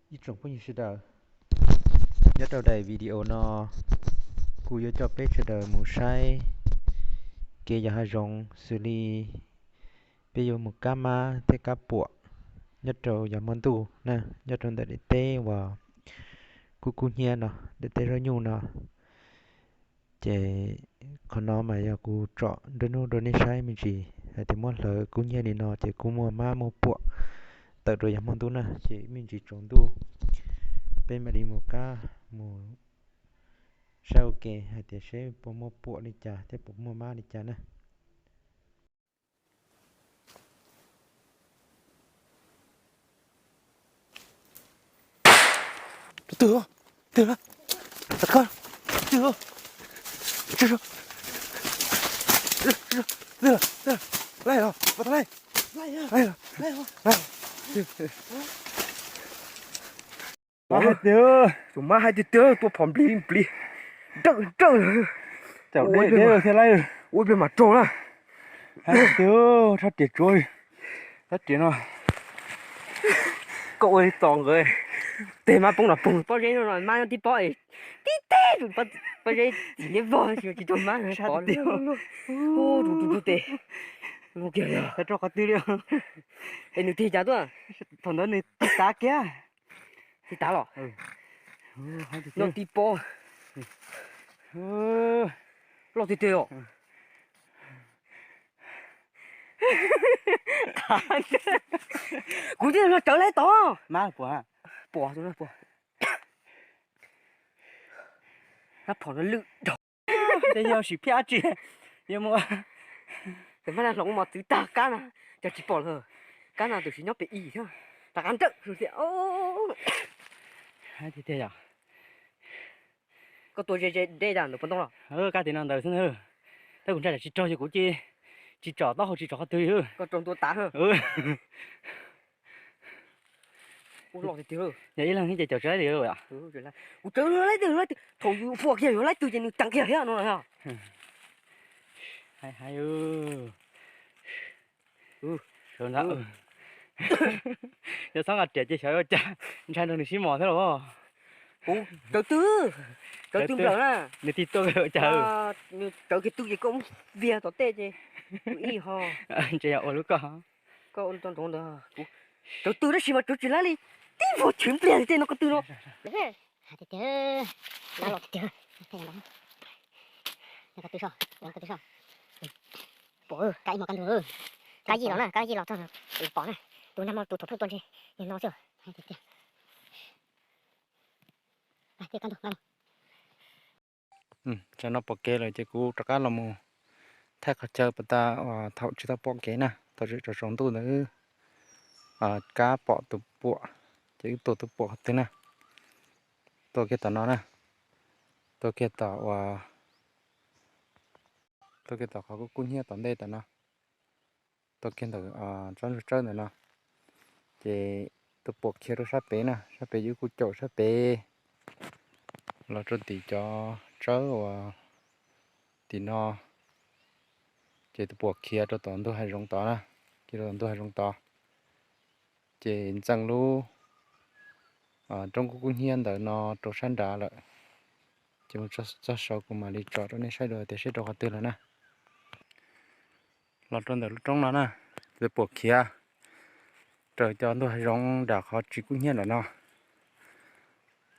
Ib tsoom phooj ywg sawv daws, nyob rau daim video no, kuv yuav coj peb sawv daws mus saib kev yos hav zoov xws li peb yuav mus kab mab thiab kab puam nyob rau yav hmo ntuj na, nyob rau ntawm daim teb uas kub kub hnyiab no, daim teb zaub nyuj no. Ces qhov no mas yog kuv tsom nruab hnub rau nej saib me ntsis hais tias muab hlawv kub hnyiab li no ces kuj muaj mab muaj puam tawm rau yav hmo ntuj na, ces me ntsis tsaus ntuj peb mam li mus kab mus saib ua ke hais tias seb puas muaj puam li cas thiab puas muaj mab li cas na. Twg, twg, twg, twg, twg, twg, twg, twg, twg, Mab hais tias, tus mab hais tias tiag, tua phom nplig nplig, nrawj nrawj. Ua ib pliag mas raug na. Hais tias tshaj riam tsuav, tshaj riam no. Koj ua li tos nkawd, tej mab poob los poob, pob zeb no mab nyob tib pob, tib teg pob zeb txim niab vog tsis raug mab. Tus tus tus tes, kiag rau qhov twg li. Es nws tig cas tuaj? Thaum ntawd nws tig tav kiag. Tig tav los? Nyob tib pob. Loj tiag tiag os. Kuv thiaj li rawv lawv tod. Mab puas? Puas, puas. Mab phom no lwj dhau. Ces yog sim phiaj dab tsi? Yog mus, mab na hloov mos txwv tag kab na, cov tsis pom lawm. Kab na tus tsis nyob pem ib thiab, rov qab nrawj thiab. Tiag tiag yom. Koj tua ze ze deb tas ntawm pob ntoo los? Kab tim no ntawd xwb na. Tab kuv ntshai tsam tsis raug ces kuv cia tsis tsom taub hau tsis tsom qhov twg li. Koj tsom tua tav. Yog ib leeg thiab ces caum tsis laib li. Kuv tsom laib twg, thaum yus fuam kiag yuav laib twg ces nws ceev kiag thiab no. Hais hais, sawv ntawd, yog txhob nqa riam ces xyov ua cas, ntshai nrog nws sib mos thiab los. Kuv cawv twg, cawv twg nplawm na. Nws tig tuaj ua cas? Nws cawv kiag twg ces koj muab viag tom tej ces ib ho. Ntshe yog ua lub koj. Koj ua rau nrov ntawd. Cawv twg tab sis mas cawv tsis laib li, tib vuag chwv npliag li tej no ko tw no. Tiag tiag, dab los tiag tiag. Ko tw so, ko tw so. Pom, kab ib hmo kab ntug, kab yij los na, kab yij los txog pom na. Tus nag hmo tus thaum pheej tua ntshe, nim no xwb. Tiag tiag. Tsam no pom kev lawm ces kuv rov qab los mus thaij qhov chaw pas tas uas thaum tsis tau pom kev na, thaum tseem tsaus ntuj ntawd, kab pom tus puam, ces wb tua tus puam qhov twg na, tua kiag tom no na, tua kiag tom uas, tua kiag tom qhov kub kub hnyiab tom ntej tom no, tua kiag ntawm tsob ntsuag tsawb ntawm no, ces tus puam khiav rau sab pem na, sab pem yus kuj caum sab pem los rau tim cov tsawb uas tim no, ces tus puam khiav rau tom ntug hav zoov tod na, khiav rau tom ntug hav zoov tod, ces ntxeev lub roob kub kub hnyiab ntawd no rau sab nrad lawm. Ces mus txog saud kuv mam li tsom rau nej saib dua tias seb rau qhov twg lawm na. Los rau ntawm lub roob no na, tus puam khiav raws cov ntug hav zoov nram qhov tsis kub hnyiab ntawm no,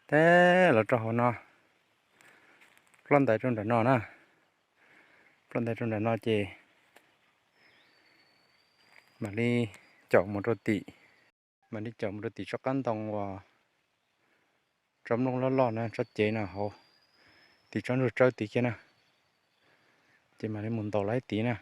teb los rau hauv no, ploj ntais rau nram no na, ploj ntais rau nram no ces mam li caum mus rau tim, mam li caum mus rau tim tsob qab ntoo uas tsob nplooj loj loj na, tsob cev no hauv, tim tsob ntsuag tsawb tid kiag na, ces mam li mus ntaus laib tid na.